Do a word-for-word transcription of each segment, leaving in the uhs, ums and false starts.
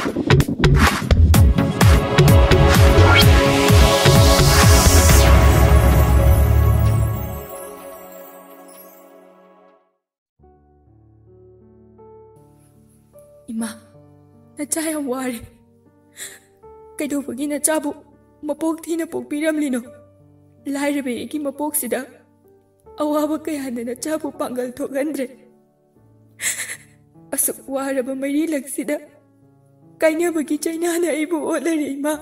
"ꯏꯃꯥ, ꯅꯆꯥ ꯌꯥꯝ ꯋꯥꯔꯦ꯫ ꯀꯩꯗꯧꯕꯒꯤ ꯅꯆꯥꯕꯨ ꯃꯄꯣꯛ ꯊꯤꯅ ꯄꯣꯛꯄꯤꯔꯝꯂꯤꯅꯣ? ꯂꯥꯏꯔꯕ ꯑꯩꯒꯤ ꯃꯄꯣꯛꯁꯤꯗ ꯑꯋꯥꯕ ꯀꯌꯥꯅ ꯅꯆꯥꯕꯨ ꯄꯥꯡꯒꯜ ꯊꯣꯛꯍꯟꯗ꯭ꯔꯦ꯫ ꯑꯁꯨꯛ ꯋꯥꯔꯕ ꯃꯩꯔꯤꯂꯛꯁꯤꯗ ꯀꯥꯏꯅꯕꯒꯤ ꯆꯩꯅꯥꯅ ꯑꯩꯕꯨ ꯑꯣꯠꯂꯔꯦ, ꯏꯃꯥ꯫"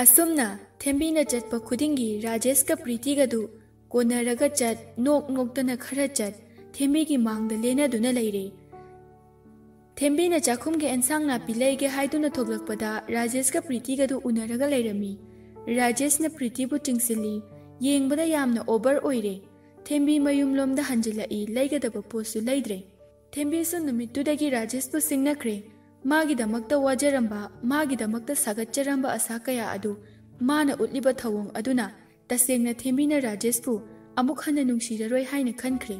ꯑꯁꯨꯝꯅ ꯊꯦꯝꯕꯤꯅ ꯆꯠꯄ ꯈꯨꯗꯤꯡꯒꯤ ꯔꯥꯖꯦꯁꯀ ꯄ꯭ꯔꯤꯇꯤꯒꯗꯨ ꯀꯣꯟꯅꯔꯒ ꯆꯠ, ꯅꯣꯛ ꯅꯣꯛꯇꯅ ꯈꯔ ꯆꯠ, ꯊꯦꯝꯕꯤꯒꯤ ꯃꯥꯡꯗ ꯂꯦꯟꯅꯗꯨꯅ ꯂꯩꯔꯦ꯫ ꯊꯦꯝꯕꯤꯅ ꯆꯥꯛꯈꯨꯝꯒꯤ ꯑꯦꯟꯁꯥꯡ ꯅꯥꯄꯤ ꯂꯩꯒꯦ ꯍꯥꯏꯗꯨꯅ ꯊꯣꯛꯂꯛꯄꯗ ꯔꯥꯖꯦꯁꯀ ꯄ꯭ꯔꯤꯇꯤꯒꯗꯨ ꯎꯅꯔꯒ ꯂꯩꯔꯝꯃꯤ꯫ ꯔꯥꯖꯦꯁꯅ ꯄ꯭ꯔꯤꯇꯤꯕꯨ ꯆꯤꯡꯁꯤꯜꯂꯤ꯫ ꯌꯦꯡꯕꯗ ꯌꯥꯝꯅ ꯑꯣꯚꯔ ꯑꯣꯏꯔꯦ꯫ ꯊꯦꯝꯕꯤ ꯃꯌꯨꯝꯂꯣꯝꯗ ꯍꯟꯖꯤꯜꯂꯛꯏ꯫ ꯂꯩꯒꯗꯕ ꯄꯣꯠꯁꯨ ꯂꯩꯗ꯭ꯔꯦ꯫ ꯊꯦꯝꯕꯤꯁꯨ ꯅꯨꯃꯤꯠꯇꯨꯗꯒꯤ ꯔꯥꯖꯦꯁꯄꯨ ꯁꯤꯡꯅꯈ꯭ꯔꯦ꯫ ꯃꯥꯒꯤꯗꯃꯛꯇ ꯋꯥꯖꯔꯝꯕ, ꯃꯥꯒꯤꯗꯃꯛꯇ ꯁꯥꯒꯠꯆꯔꯝꯕ ꯑꯁꯥ ꯀꯌꯥ ꯑꯗꯨ ꯃꯥꯅ ꯎꯠꯂꯤꯕ ꯊꯧꯑꯣꯡ ꯑꯗꯨꯅ ꯇꯁꯦꯡꯅ ꯊꯦꯝꯕꯤꯅ ꯔꯥꯖꯦꯁꯄꯨ ꯑꯃꯨꯛ ꯍꯟꯅ ꯅꯨꯡꯁꯤꯔꯔꯣꯏ ꯍꯥꯏꯅ ꯈꯟꯈ꯭ꯔꯦ꯫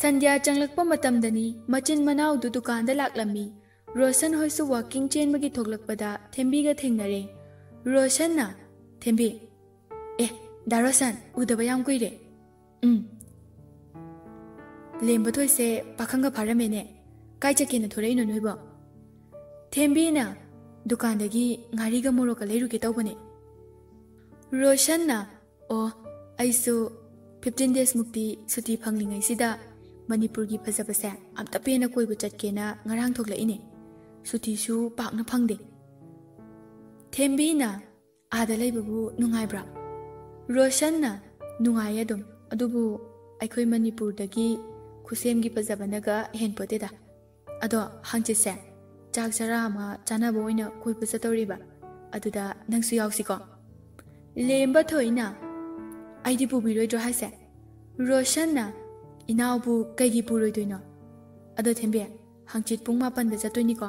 ꯁꯟꯙ꯭ꯌꯥ ꯆꯪꯂꯛꯄ ꯃꯇꯝꯗꯅꯤ ꯃꯆꯤꯟ ꯃꯅꯥꯎꯗꯨ ꯗꯨꯀꯥꯟꯗ ꯂꯥꯛꯂꯝꯃꯤ꯫ ꯔꯣꯁꯟ ꯍꯣꯏꯁꯨ ꯋꯥꯀꯤꯡ ꯆꯦꯟꯕꯒꯤ ꯊꯣꯛꯂꯛꯄꯗ ꯊꯦꯝꯕꯤꯒ ꯊꯦꯡꯅꯔꯦ꯫ ꯔꯣꯁꯟꯅ, "ꯊꯦꯝꯕꯤ, ꯑꯦ, ꯗꯥ ꯔꯣꯁꯟ, ꯎꯗꯕ ꯌꯥꯝ ꯀꯨꯏꯔꯦ꯫" "ꯎꯝ꯫ ꯂꯦꯝꯕ ꯊꯣꯏꯁꯦ ꯄꯥꯈꯪꯒ ꯐꯥꯔꯝꯃꯦꯅꯦ꯫ ꯀꯥꯏ ꯆꯠꯀꯦꯅ ꯊꯣꯔꯛꯏꯅꯣ ꯅꯣꯏꯕꯣ?" ꯊꯦꯝꯕꯤꯅ, "ꯗꯨꯀꯥꯟꯗꯒꯤ ꯉꯥꯔꯤꯒ ꯃꯣꯔꯣꯛꯀ ꯂꯩꯔꯨꯒꯦ ꯇꯧꯕꯅꯦ꯫" ꯔꯣꯁꯟꯅ, "ꯑꯣ, ꯑꯩꯁꯨ ꯐꯤꯐꯇꯤꯟ ꯗꯦꯖꯃꯨꯛꯇꯤ ꯁꯨꯇꯤ ꯐꯪꯂꯤꯉꯩꯁꯤꯗ ꯃꯅꯤꯄꯨꯔꯒꯤ ꯐꯖꯕꯁꯦ ꯑꯝꯇ ꯄꯦꯟꯅ ꯀꯣꯏꯕ ꯆꯠꯀꯦꯅ ꯉꯔꯥꯡ ꯊꯣꯛꯂꯛꯏꯅꯦ꯫ ꯁꯨꯇꯤꯁꯨ ꯄꯥꯛꯅ ꯐꯪꯗꯦ꯫" ꯊꯦꯝꯕꯤꯅ, "ꯑꯥꯗ ꯂꯩꯕꯕꯨ ꯅꯨꯡꯉꯥꯏꯕ꯭ꯔꯥ?" ꯔꯣꯁꯟꯅ, "ꯅꯨꯡꯉꯥꯏꯌꯦ ꯑꯗꯨꯝ, ꯑꯗꯨꯕꯨ ꯑꯩꯈꯣꯏ ꯃꯅꯤꯄꯨꯔꯗꯒꯤ ꯈꯨꯁꯦꯝꯒꯤ ꯐꯖꯕꯅꯒ ꯍꯦꯟꯄꯣꯠꯇꯦꯗ꯫ ꯑꯗꯣ ꯍꯪꯆꯤꯠꯁꯦ ꯆꯥꯛ ꯆꯔꯥ ꯑꯃ ꯆꯥꯅꯕ ꯑꯣꯏꯅ ꯀꯣꯏꯕ ꯆꯠꯇꯧꯔꯤꯕ, ꯑꯗꯨꯗ ꯅꯪꯁꯨ ꯌꯥꯎꯁꯤꯀꯣ?" ꯂꯦꯝꯕ ꯊꯣꯏꯅ, "ꯑꯩꯗꯤ ꯄꯨꯕꯤꯔꯣꯏꯗ꯭ꯔꯣ ꯍꯥꯏꯁꯦ?" ꯔꯣꯁꯟꯅ, "ꯏꯅꯥꯎꯕꯨ ꯀꯩꯒꯤ ꯄꯨꯔꯣꯏꯗꯣꯏꯅꯣ? ꯑꯗꯣ ꯊꯦꯝꯕꯤ, ꯍꯪꯆꯤꯠ ꯄꯨꯡ ꯃꯥꯄꯟꯗ ꯆꯠꯇꯣꯏꯅꯤꯀꯣ꯫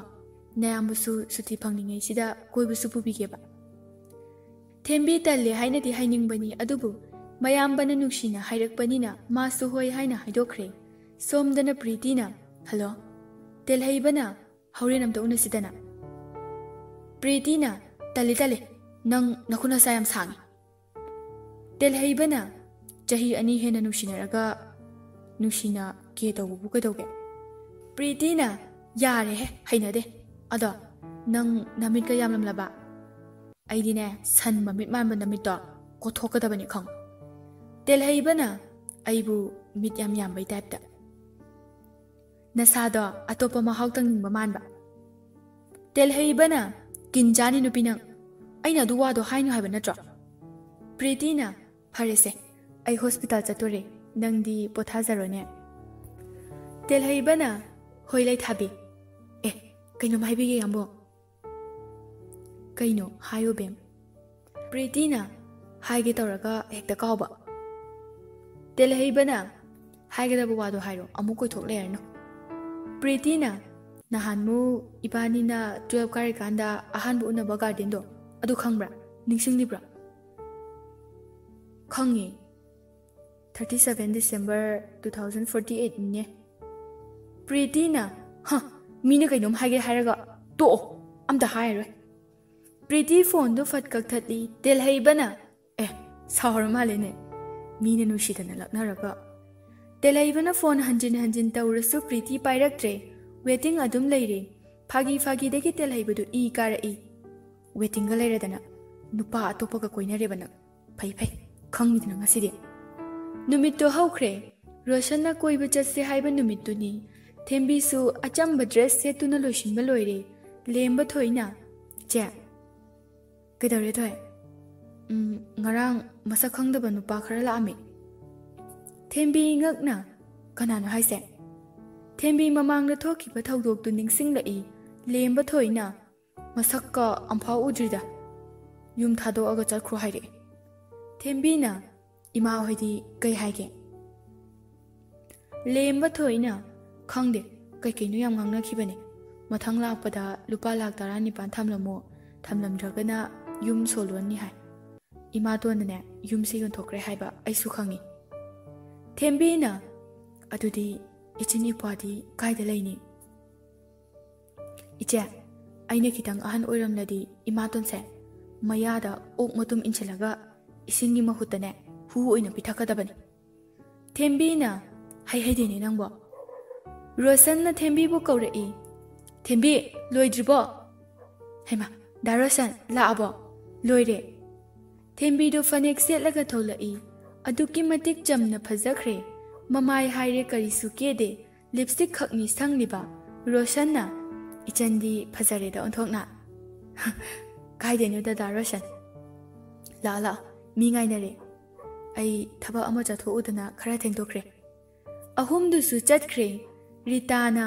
ꯅꯌꯥꯝꯕꯁꯨ ꯁꯨꯇꯤ ꯐꯪꯂꯤꯉꯩꯁꯤꯗ ꯀꯣꯏꯕꯁꯨ ꯄꯨꯕꯤꯒꯦꯕ꯫" ꯊꯦꯝꯕꯤ ꯇꯜꯂꯦ ꯍꯥꯏꯅꯗꯤ ꯍꯥꯏꯅꯤꯡꯕꯅꯤ, ꯑꯗꯨꯕꯨ ꯃꯌꯥꯝꯕꯅ ꯅꯨꯡꯁꯤꯅ ꯍꯥꯏꯔꯛꯄꯅꯤꯅ ꯃꯥꯁꯨ ꯍꯣꯏ ꯍꯥꯏꯅ ꯍꯥꯏꯗꯣꯛꯈ꯭ꯔꯦ꯫ ꯁꯣꯝꯗꯅ ꯄ꯭ꯔꯤꯇꯤꯅ, "ꯍꯜꯂꯣ?" ꯇꯦꯜꯍꯩꯕꯅ, "ꯍꯣꯔꯦꯟ ꯑꯝꯇ ꯎꯅꯁꯤꯗꯅ?" ꯄ꯭ꯔꯤꯇꯤꯅ, "ꯇꯜꯂꯤ, ꯇꯜꯂꯤ, ꯅꯪ ꯅꯈꯨꯠ ꯅꯁꯥ ꯌꯥꯝ ꯁꯥꯡꯉꯤ꯫" ꯇꯦꯜꯍꯩꯕꯅ, "ꯆꯍꯤ ꯑꯅꯤ ꯍꯦꯟꯅ ꯅꯨꯡꯁꯤꯅꯔꯒ ꯅꯨꯡꯁꯤꯅ ꯀꯦ ꯇꯧꯕꯕꯨ ꯀꯩꯗꯧꯒꯦ?" ꯄ꯭ꯔꯤꯇꯤꯅ, "ꯌꯥꯔꯦꯍꯦ, ꯍꯩꯅꯗꯦ꯫ ꯑꯗꯣ ꯅꯪ ꯅꯃꯤꯠꯀ ꯌꯥꯝꯂꯝꯂꯕ? ꯑꯩꯗꯤꯅꯦ, ꯁꯟ ꯃꯃꯤꯠ ꯃꯥꯟꯕ ꯅꯃꯤꯠꯇꯣ ꯀꯣꯊꯣꯛꯀꯗꯕꯅꯤ ꯈꯪ꯫" ꯇꯦꯜꯍꯩꯕꯅ, "ꯑꯩꯕꯨ ꯃꯤꯠ ꯌꯥꯝ ꯌꯥꯝꯕꯩ ꯇꯥꯏꯞꯇ꯫ ꯅꯁꯥꯗꯣ ꯑꯇꯣꯞꯄ ꯃꯍꯥꯎ ꯇꯪꯅꯤꯡꯕ ꯃꯥꯟꯕ꯫" ꯇꯦꯜꯍꯩꯕꯅ, "ꯀꯤꯟ ꯆꯥꯅꯤ ꯅꯨꯄꯤ ꯅꯪ꯫ ꯑꯩꯅ ꯑꯗꯨ ꯋꯥꯗꯣ ꯍꯥꯏꯅꯨ ꯍꯥꯏꯕ ꯅꯠꯇ꯭ꯔꯣ?" ꯄ꯭ꯔꯤꯇꯤꯅ, "ꯐꯔꯦꯁꯦ, ꯑꯩ ꯍꯣꯁꯄꯤꯇꯥꯜ ꯆꯠꯇꯣꯔꯦ, ꯅꯪꯗꯤ ꯄꯣꯊꯥꯖꯔꯣꯅꯦ꯫" ꯇꯦꯜꯍꯩꯕꯅ, "ꯍꯣꯏ ꯂꯩꯊꯥꯕꯤ꯫ ꯑꯦ, ꯀꯩꯅꯣꯝ ꯍꯥꯏꯕꯤꯒꯦ ꯌꯥꯝꯕꯨꯡ꯫" "ꯀꯩꯅꯣ? ꯍꯥꯏꯌꯣ ꯕꯦꯝ꯫" ꯄ꯭ꯔꯤꯇꯤꯅ, "ꯍꯥꯏꯒꯦ ꯇꯧꯔꯒ ꯍꯦꯛꯇ ꯀꯥꯎꯕ꯫" ꯇꯦꯜꯍꯩꯕꯅ, "ꯍꯥꯏꯒꯗꯕ ꯋꯥꯗꯣ ꯍꯥꯏꯔꯣ, ꯑꯃꯨꯛ ꯀꯣꯏꯊꯣꯛ ꯂꯩꯔꯅꯨ꯫" ꯄ꯭ꯔꯤꯇꯤꯅ, "ꯅꯍꯥꯟꯃꯨꯛ ꯏꯕꯥꯅꯤꯅ ꯇꯨꯋꯦꯜꯐ ꯀꯥꯔꯤꯀꯥꯟꯗ ꯑꯍꯥꯟꯕ ꯎꯅꯕ ꯒꯥꯔꯗꯦꯟꯗꯣ, ꯑꯗꯨ ꯈꯪꯕ꯭ꯔꯥ? ꯅꯤꯡꯁꯤꯡꯂꯤꯕ꯭ꯔꯥ?" "ꯈꯪꯉꯦ, thirty seven December two thousand forty eight ꯅꯤꯅꯦ꯫" ꯄ꯭ꯔꯤꯇꯤꯅ, "ꯍ, ꯃꯤꯅ ꯀꯩꯅꯣꯝ ꯍꯥꯏꯒꯦ ꯍꯥꯏꯔꯒ ꯇꯣꯛꯑꯣ, ꯑꯝꯇ ꯍꯥꯏꯔꯣꯏ꯫" ꯄ꯭ꯔꯤꯇꯤ ꯐꯣꯟꯗꯨ ꯐꯠ ꯀꯛꯊꯠꯂꯤ꯫ ꯇꯦꯜꯍꯩꯕꯅ, "ꯑꯦ, ꯁꯥꯎꯔ ꯃꯥꯜꯂꯦꯅꯦ, ꯃꯤꯅ ꯅꯨꯡꯁꯤꯗꯅ ꯂꯛꯅꯔꯒ꯫" ꯇꯦꯜꯍꯩꯕꯅ ꯐꯣꯟ ꯍꯟꯖꯤꯟ ꯍꯟꯖꯤꯟ ꯇꯧꯔꯁꯨ ꯄ꯭ꯔꯤꯇꯤ ꯄꯥꯏꯔꯛꯇ꯭ꯔꯦ꯫ ꯋꯦꯇꯤꯡ ꯑꯗꯨꯝ ꯂꯩꯔꯦ꯫ ꯐꯥꯒꯤ ꯐꯥꯒꯤꯗꯒꯤ ꯇꯦꯜꯍꯩꯕꯗꯨ ꯏ ꯀꯥꯔꯛꯏ꯫ "ꯋꯦꯇꯤꯡꯒ ꯂꯩꯔꯗꯅ ꯅꯨꯄꯥ ꯑꯇꯣꯞꯄꯒ ꯀꯣꯏꯅꯔꯦꯕ ꯅꯪ꯫ ꯐꯩ ꯐꯩ, ꯈꯪꯉꯤꯗꯅ ꯉꯁꯤꯗꯤ꯫" ꯅꯨꯃꯤꯠꯇꯣ ꯍꯧꯈ꯭ꯔꯦ꯫ ꯔꯣꯁꯟꯅ ꯀꯣꯏꯕ ꯆꯠꯁꯦ ꯍꯥꯏꯕ ꯅꯨꯃꯤꯠꯇꯨꯅꯤ꯫ ꯊꯦꯝꯕꯤꯁꯨ ꯑꯆꯝꯕ ꯗ꯭ꯔꯦꯁ ꯁꯦꯠꯇꯨꯅ ꯂꯣꯏꯁꯤꯟꯕ ꯂꯣꯏꯔꯦ꯫ ꯂꯦꯝꯕ ꯊꯣꯏꯅ, "ꯆꯦ꯫" "ꯀꯩꯗꯧꯔꯦ ꯊꯣꯏ?" "ꯎꯝ, ꯉꯔꯥꯡ ꯃꯁꯛ ꯈꯪꯗꯕ ꯅꯨꯄꯥ ꯈꯔ ꯂꯥꯛꯑꯝꯃꯤ꯫" ꯊꯦꯝꯕꯤ ꯉꯛꯅ, "ꯀꯅꯥꯅꯣ ꯍꯥꯏꯁꯦ?" ꯊꯦꯝꯕꯤ ꯃꯃꯥꯡꯗ ꯊꯣꯛꯈꯤꯕ ꯊꯧꯗꯣꯛꯇꯨ ꯅꯤꯡꯁꯤꯡꯂꯛꯏ꯫ ꯂꯦꯝꯕ ꯊꯣꯏꯅ, "ꯃꯁꯛꯀ ꯑꯝꯐꯥꯎ ꯎꯗ꯭ꯔꯤꯗ, ꯌꯨꯝ ꯊꯥꯗꯣꯛꯑꯒ ꯆꯠꯈ꯭ꯔꯣ ꯍꯥꯏꯔꯛꯑꯦ꯫" ꯊꯦꯝꯕꯤꯅ, "ꯏꯃꯥ ꯍꯣꯏꯗꯤ ꯀꯩ ꯍꯥꯏꯒꯦ?" ꯂꯦꯝꯕ ꯊꯣꯏꯅ, "ꯈꯪꯗꯦ, ꯀꯩꯀꯩꯅꯣ ꯌꯥꯝ ꯉꯥꯡꯅꯈꯤꯕꯅꯦ꯫ ꯃꯊꯪ ꯂꯥꯛꯄꯗ ꯂꯨꯄꯥ ꯂꯥꯛ ꯇꯔꯥꯅꯤꯄꯥꯟ ꯊꯝꯂꯝꯃꯣ, ꯊꯝꯂꯝꯗ꯭ꯔꯒꯅ ꯌꯨꯝ ꯁꯣꯜꯂꯣꯅꯤ ꯍꯥꯏ꯫ ꯏꯃꯥꯇꯣꯟꯅꯅꯦ, ꯌꯨꯝꯁꯦ ꯌꯣꯟꯊꯣꯛꯈ꯭ꯔꯦ ꯍꯥꯏꯕ ꯑꯩꯁꯨ ꯈꯪꯉꯤ꯫" ꯊꯦꯝꯕꯤꯅ, ꯑꯗꯨꯗꯤ ꯏꯆꯤꯟ ꯏꯄ꯭ꯋꯥꯗꯤ ꯀꯥꯏꯗ ꯂꯩꯅꯤ? ꯏꯆꯦ, ꯑꯩꯅ ꯈꯤꯇꯪ ꯑꯍꯟ ꯑꯣꯏꯔꯝꯂꯗꯤ ꯏꯃꯥꯇꯣꯟꯁꯦ ꯃꯌꯥꯗ ꯑꯣꯛ ꯃꯇꯨꯝ ꯏꯟꯁꯤꯜꯂꯒ ꯏꯁꯤꯡꯒꯤ ꯃꯍꯨꯠꯇꯅꯦ ꯍꯨ ꯑꯣꯏꯅ ꯄꯤꯊꯛꯀꯗꯕꯅꯤ꯫ ꯊꯦꯝꯕꯤꯅ, "ꯍꯩ ꯍꯩꯗꯦꯅꯦ ꯅꯪꯕꯣ!" ꯔꯣꯁꯟꯅ ꯊꯦꯝꯕꯤꯕꯨ ꯀꯧꯔꯛꯏ꯫ "ꯊꯦꯝꯕꯤ, ꯂꯣꯏꯗ꯭ꯔꯤꯕꯣ?" "ꯍꯩꯃꯥ, ꯗꯥ ꯔꯣꯁꯟ ꯂꯥꯛꯑꯕꯣ?" "ꯂꯣꯏꯔꯦ꯫" ꯊꯦꯝꯕꯤꯗꯨ ꯐꯅꯦꯛ ꯁꯦꯠꯂꯒ ꯊꯣꯛꯂꯛꯏ꯫ ꯑꯗꯨꯛꯀꯤ ꯃꯇꯤꯛ ꯆꯝꯅ ꯐꯖꯈ꯭ꯔꯦ꯫ ꯃꯃꯥꯏ ꯍꯥꯏꯔꯦ ꯀꯔꯤꯁꯨ ꯀꯦꯗꯦ, ꯂꯤꯞꯁꯇꯤꯛ ꯈꯛꯅꯤ ꯁꯪꯂꯤꯕ꯫ ꯔꯣꯁꯟꯅ, "ꯏꯆꯟꯗꯤ ꯐꯖꯔꯦꯗ ꯑꯣꯟꯊꯣꯛꯅ꯫" "ꯀꯥꯏꯗꯩꯅꯣ ꯗꯗꯥ ꯔꯣꯁꯟ꯫ ꯂꯥꯛꯑꯣ ꯂꯥꯛꯑꯣ, ꯃꯤ ꯉꯥꯏꯅꯔꯦ꯫ ꯑꯩ ꯊꯕꯛ ꯑꯃ ꯆꯠꯊꯣꯛꯎꯗꯅ ꯈꯔ ꯊꯦꯡꯗꯣꯛꯈ꯭ꯔꯦ꯫" ꯑꯍꯨꯝꯗꯨꯁꯨ ꯆꯠꯈ꯭ꯔꯦ꯫ ꯔꯤꯇꯥꯅ,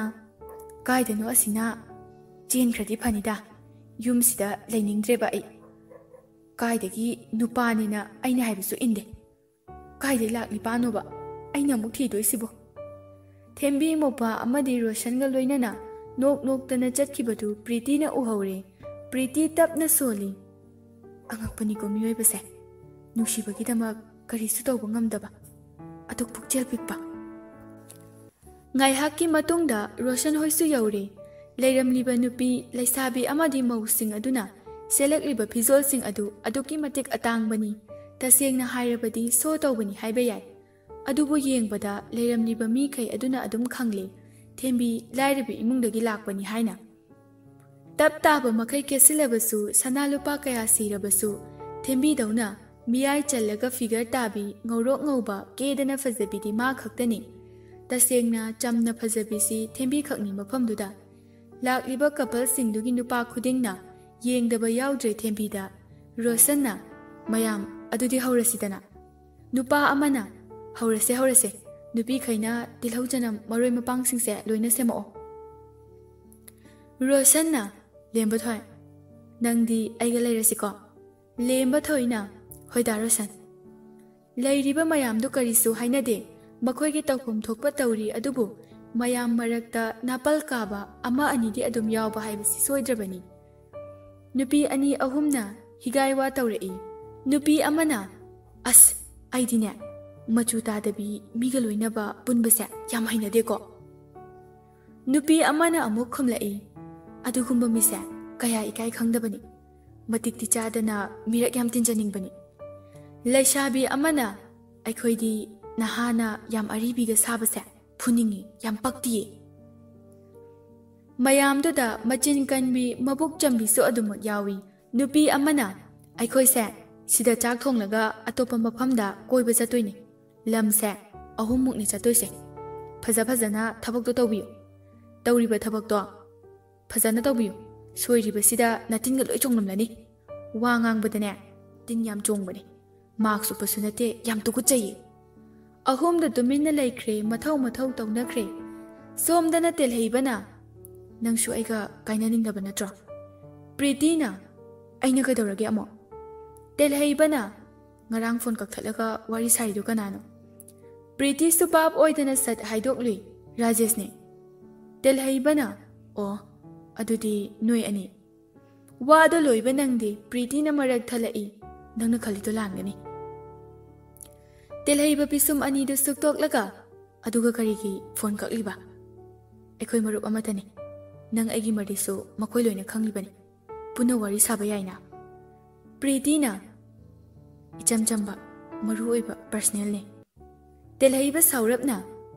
"ꯀꯥꯏꯗꯅꯣ ꯑꯁꯤꯅ ꯆꯦꯟꯈ꯭ꯔꯗꯤ ꯐꯅꯤꯗ꯫ ꯌꯨꯝꯁꯤꯗ ꯂꯩꯅꯤꯡꯗ꯭ꯔꯦꯕ ꯑꯩ꯫ ꯀꯥꯏꯗꯒꯤ ꯅꯨꯄꯥꯅꯦꯅ ꯑꯩꯅ ꯍꯥꯏꯕꯁꯨ ꯏꯟꯗꯦ꯫ ꯀꯥꯏꯗꯩ ꯂꯥꯛꯂꯤꯕꯥꯅꯣꯕ ꯑꯩꯅ ꯑꯃꯨꯛ ꯊꯤꯗꯣꯏꯁꯤꯕꯣ?" ꯊꯦꯝꯕꯤ ꯃꯣꯄꯥ ꯑꯃꯗꯤ ꯔꯣꯁꯟꯒ ꯂꯣꯏꯅꯅ ꯅꯣꯛ ꯅꯣꯛꯇꯅ ꯆꯠꯈꯤꯕꯗꯨ ꯄ꯭ꯔꯤꯇꯤꯅ ꯎꯍꯧꯔꯦ꯫ ꯄ꯭ꯔꯤꯇꯤ ꯇꯞꯅ ꯁꯣꯜꯂꯤ꯫ "ꯑꯉꯛꯄꯅꯤꯀꯣ ꯃꯤꯑꯣꯏꯕꯁꯦ꯫ ꯅꯨꯡꯁꯤꯕꯒꯤꯗꯃꯛ ꯀꯔꯤꯁꯨ ꯇꯧꯕ ꯉꯝꯗꯕ꯫ ꯑꯗꯨꯛ ꯄꯨꯛꯆꯦꯜ ꯄꯤꯛꯄ꯫" ꯉꯥꯏꯍꯥꯛꯀꯤ ꯃꯇꯨꯡꯗ ꯔꯣꯁꯟ ꯍꯣꯏꯁꯨ ꯌꯧꯔꯦ꯫ ꯂꯩꯔꯝꯂꯤꯕ ꯅꯨꯄꯤ, ꯂꯩꯁꯥꯕꯤ ꯑꯃꯗꯤ ꯃꯧꯁꯤꯡ ꯑꯗꯨꯅ ꯁꯦꯠꯂꯛꯂꯤꯕ ꯐꯤꯖꯣꯜꯁꯤꯡ ꯑꯗꯨ ꯑꯗꯨꯛꯀꯤ ꯃꯇꯤꯛ ꯑꯇꯥꯡꯕꯅꯤ꯫ ꯇꯁꯦꯡꯅ ꯍꯥꯏꯔꯕꯗꯤ ꯁꯣ ꯇꯧꯕꯅꯤ ꯍꯥꯏꯕ ꯌꯥꯏ꯫ ꯑꯗꯨꯕꯨ ꯌꯦꯡꯕꯗ ꯂꯩꯔꯝꯂꯤꯕ ꯃꯤꯈꯩ ꯑꯗꯨꯅ ꯑꯗꯨꯝ ꯈꯪꯂꯦ, ꯊꯦꯝꯕꯤ ꯂꯥꯏꯔꯕ ꯏꯃꯨꯡꯗꯒꯤ ꯂꯥꯛꯄꯅꯤ ꯍꯥꯏꯅ꯫ ꯇꯞ ꯇꯥꯕ ꯃꯈꯩ ꯀꯦꯠꯁꯤꯜꯂꯕꯁꯨ, ꯁꯅꯥ ꯂꯨꯄꯥ ꯀꯌꯥ ꯁꯤꯔꯕꯁꯨ, ꯊꯦꯝꯕꯤꯗꯧꯅ ꯃꯤꯌꯥꯏ ꯆꯜꯂꯒ ꯐꯤꯒꯔ ꯇꯥꯕꯤ, ꯉꯧꯔꯣꯛ ꯉꯧꯕ, ꯀꯦꯗꯅ ꯐꯖꯕꯤꯗꯤ ꯃꯥ ꯈꯛꯇꯅꯤ꯫ ꯇꯁꯦꯡꯅ ꯆꯝꯅ ꯐꯖꯕꯤꯁꯤ ꯊꯦꯝꯕꯤ ꯈꯛꯅꯤ ꯃꯐꯝꯗꯨꯗ꯫ ꯂꯥꯛꯂꯤꯕ ꯀꯄꯜꯁꯤꯡꯗꯨꯒꯤ ꯅꯨꯄꯥ ꯈꯨꯗꯤꯡꯅ ꯌꯦꯡꯗꯕ ꯌꯥꯎꯗ꯭ꯔꯦ ꯊꯦꯝꯕꯤꯗ꯫ ꯔꯣꯁꯟꯅ, "ꯃꯌꯥꯝ, ꯑꯗꯨꯗꯤ ꯍꯧꯔꯁꯤꯗꯅ꯫" ꯅꯨꯄꯥ ꯑꯃꯅ, "ꯍꯧꯔꯁꯦ, ꯍꯧꯔꯁꯦ꯫ ꯅꯨꯄꯤꯈꯩꯅ ꯇꯤꯜꯍꯧ ꯆꯅꯝ ꯃꯔꯣꯏ ꯃꯄꯥꯡꯁꯤꯡꯁꯦ ꯂꯣꯏꯅ ꯁꯦꯝꯃꯛꯑꯣ꯫" ꯔꯣꯁꯟꯅ, "ꯂꯦꯝꯕ ꯊꯣꯏ, ꯅꯪꯗꯤ ꯑꯩꯒ ꯂꯩꯔꯁꯤꯀꯣ?" ꯂꯦꯝꯕ ꯊꯣꯏꯅ, "ꯍꯣꯏꯗ ꯔꯣꯁꯟ꯫" ꯂꯩꯔꯤꯕ ꯃꯌꯥꯝꯗꯨ ꯀꯔꯤꯁꯨ ꯍꯥꯏꯅꯗꯦ꯫ ꯃꯈꯣꯏꯒꯤ ꯇꯧꯐꯝ ꯊꯣꯛꯄ ꯇꯧꯔꯤ, ꯑꯗꯨꯕꯨ ꯃꯌꯥꯝ ꯃꯔꯛꯇ ꯅꯥꯄꯜ ꯀꯥꯕ ꯑꯃ ꯑꯅꯤꯗꯤ ꯑꯗꯨꯝ ꯌꯥꯎꯕ ꯍꯥꯏꯕꯁꯤ ꯁꯣꯏꯗ꯭ꯔꯕꯅꯤ꯫ ꯅꯨꯄꯤ ꯑꯅꯤ ꯑꯍꯨꯝꯅ ꯍꯤꯒꯥꯏ ꯋꯥ ꯇꯧꯔꯛꯏ꯫ ꯅꯨꯄꯤ ꯑꯃꯅ, "ꯑꯁ, ꯑꯩꯗꯤꯅꯦ, ꯃꯆꯨ ꯇꯥꯗꯕꯤ ꯃꯤꯒ ꯂꯣꯏꯅꯕ ꯄꯨꯟꯕꯁꯦ ꯌꯥꯝ ꯍꯩꯅꯗꯦꯀꯣ꯫ ꯅꯨꯄꯤ ꯑꯃꯅ ꯑꯃꯨꯛ ꯈꯨꯝꯂꯛꯏ, "ꯑꯗꯨꯒꯨꯝꯕ ꯃꯤꯁꯦ ꯀꯌꯥ ꯏꯀꯥꯏ ꯈꯪꯗꯕꯅꯤ, ꯃꯇꯤꯛꯇꯤ ꯆꯥꯗꯅ ꯃꯤꯔꯛ ꯌꯥꯝ ꯇꯤꯟꯖꯅꯤꯡꯕꯅꯤ꯫ ꯂꯩꯁꯥꯕꯤ ꯑꯃꯅ ꯑꯩꯈꯣꯏꯗꯤ ꯅꯍꯥꯅ ꯌꯥꯝ ꯑꯔꯤꯕꯤꯒ ꯁꯥꯕꯁꯦ ꯐꯨꯅꯤꯡꯉꯤ, ꯌꯥꯝ ꯄꯛꯇꯤꯌꯦ"꯫ ꯃꯌꯥꯝꯗꯨꯗ ꯃꯆꯤꯟ ꯀꯟꯕꯤ, ꯃꯕꯨꯛ ꯆꯝꯕꯤꯁꯨ ꯑꯗꯨꯃꯛ ꯌꯥꯎꯏ꯫ ꯅꯨꯄꯤ ꯑꯃꯅ, "ꯑꯩꯈꯣꯏꯁꯦ ꯁꯤꯗ ꯆꯥꯛ ꯊꯣꯡꯂꯒ ꯑꯇꯣꯞꯄ ꯃꯐꯝꯗ ꯀꯣꯏꯕ ꯆꯠꯇꯣꯏꯅꯤ꯫ ꯂꯝꯁꯦ ꯑꯍꯨꯝꯃꯨꯛꯅꯤ ꯆꯠꯇꯣꯏꯁꯦ꯫ ꯐꯖ ꯐꯖꯅ ꯊꯕꯛꯇꯣ ꯇꯧꯕꯤꯌꯨ꯫ ꯇꯧꯔꯤꯕ ꯊꯕꯛꯇꯣ ꯐꯖꯅ ꯇꯧꯕꯤꯌꯨ꯫ ꯁꯣꯏꯔꯤꯕꯁꯤꯗ ꯅꯇꯤꯟꯒ ꯂꯣꯏ ꯆꯣꯡꯂꯝꯂꯅꯤ꯫ ꯋꯥ ꯉꯥꯡꯕꯗꯅꯦ ꯇꯤꯟ ꯌꯥꯝ ꯆꯣꯡꯕꯅꯦ꯫ ꯃꯥꯛꯁ ꯎꯞꯄꯁꯨ ꯅꯠꯇꯦ, ꯌꯥꯝ ꯇꯨꯀꯠꯆꯩꯌꯦ"꯫ ꯑꯍꯨꯝꯗꯨ ꯇꯨꯃꯤꯟꯅ ꯂꯩꯈ꯭ꯔꯦ, ꯃꯊꯧ ꯃꯊꯧ ꯇꯧꯅꯈ꯭ꯔꯦ꯫ ꯁꯣꯝꯗꯅ ꯇꯦꯜꯍꯩꯕꯅ, "ꯅꯪꯁꯨ ꯑꯩꯒ ꯀꯥꯏꯅꯅꯤꯡꯗꯕ ꯅꯠꯇ꯭ꯔꯣ?" ꯄ꯭ꯔꯤꯇꯤꯅ, "ꯑꯩꯅ ꯀꯩꯗꯧꯔꯒꯦ ꯑꯃꯨꯛ?" ꯇꯦꯜꯍꯩꯕꯅ, "ꯉꯔꯥꯡ ꯐꯣꯟ ꯀꯛꯊꯠꯂꯒ ꯋꯥꯔꯤ ꯁꯥꯔꯤꯗꯨ ꯀꯅꯥꯅꯣ?" ꯄ꯭ꯔꯤꯇꯤꯁꯨ ꯚꯥꯞ ꯑꯣꯏꯗꯅ ꯁꯠ ꯍꯥꯏꯗꯣꯛꯂꯨꯏ, "ꯔꯥꯖꯦꯁꯅꯦ"꯫ ꯇꯦꯜꯍꯩꯕꯅ, "ꯑꯣ, ꯑꯗꯨꯗꯤ ꯅꯣꯏ ꯑꯅꯤ"꯫ ꯋꯥꯗꯣ ꯂꯣꯏꯕ ꯅꯪꯗꯦ, ꯄ꯭ꯔꯤꯇꯤꯅ ꯃꯔꯛ ꯊꯠꯂꯛꯏ, "ꯅꯪꯅ ꯈꯜꯂꯤꯗꯣ ꯂꯥꯟꯒꯅꯤ"꯫ ꯇꯦꯜꯍꯩꯕ ꯄꯤꯁꯨꯝ ꯑꯅꯤꯗꯨ ꯁꯨꯛꯇꯣꯛꯂꯒ, "ꯑꯗꯨꯒ ꯀꯔꯤꯒꯤ ꯐꯣꯟ ꯀꯛꯂꯤꯕ? ꯑꯩꯈꯣꯏ ꯃꯔꯨꯞ ꯑꯃꯠꯇꯅꯤ꯫ ꯅꯪ ꯑꯩꯒꯤ ꯃꯔꯤꯁꯨ ꯃꯈꯣꯏ ꯂꯣꯏꯅ ꯈꯪꯂꯤꯕꯅꯤ꯫ ꯄꯨꯟꯅ ꯋꯥꯔꯤ ꯁꯥꯕ ꯌꯥꯏꯅ"꯫ ꯄ꯭ꯔꯤꯇꯤꯅ, "ꯏꯆꯝ ꯆꯝꯕ, ꯃꯔꯨ ꯑꯣꯏꯕ ꯄꯔꯁꯅꯦꯜꯅꯦ"꯫ ꯇꯦꯜꯍꯩꯕ ꯁꯥꯎꯔꯞꯅ,